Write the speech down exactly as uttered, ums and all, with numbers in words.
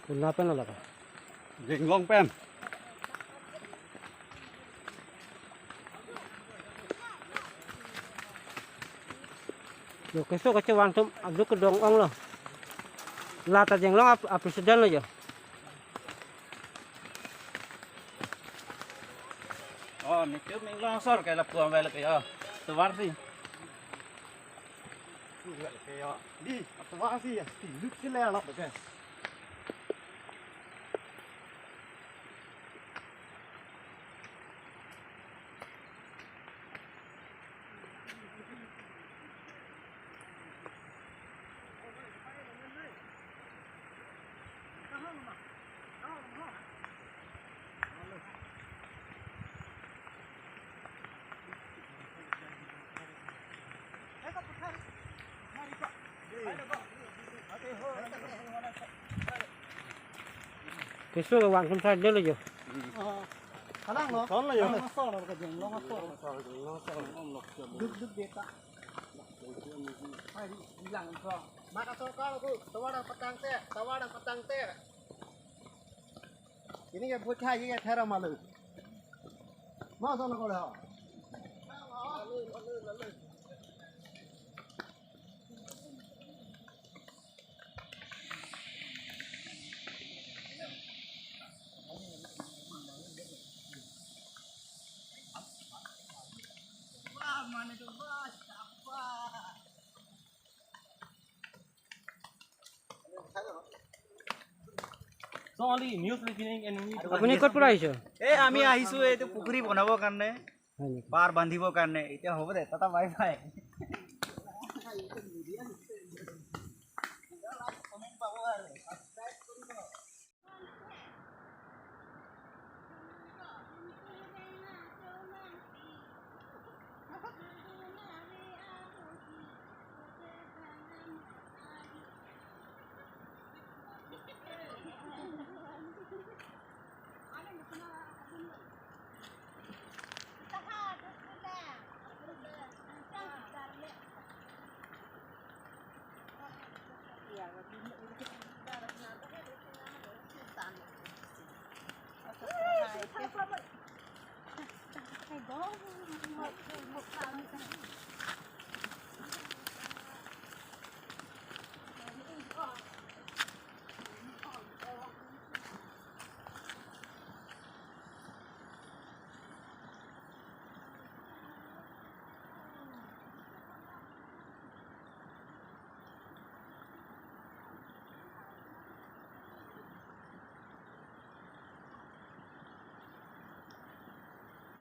Puna pen lo ka? Jinglong pen. Yo, keso kachevang atum aduk kedong ong lo. La ta Jinglong a, a president lo yo. Oh, ni tu Jinglong asor ke lapu ambil ke yo. Tovar si. Ambil ke yo. Di, tovar si ya. Di, luk si le alok ke. Keso kevang atum sar dolo yo. Kalang lo. Kalang lo yo. Long asor lo ka Jinglong asor. Duk duk deta. Hai, bilang ko. Maka so ka ko, tovar dang patang te, tovar dang patang te. Ini ke bocah ini ke thera malu. Masa lo ko le ho. So only news listening and we আপুনি ক'ত পৰা আহিছে? এ, আমি আহিছো এইটো পুখুৰী বনাবৰ কাৰণে, হয় নেকি? পাৰ বান্ধিবৰ কাৰণে। এতিয়া হ'ব দে, টাটা বাই বাই।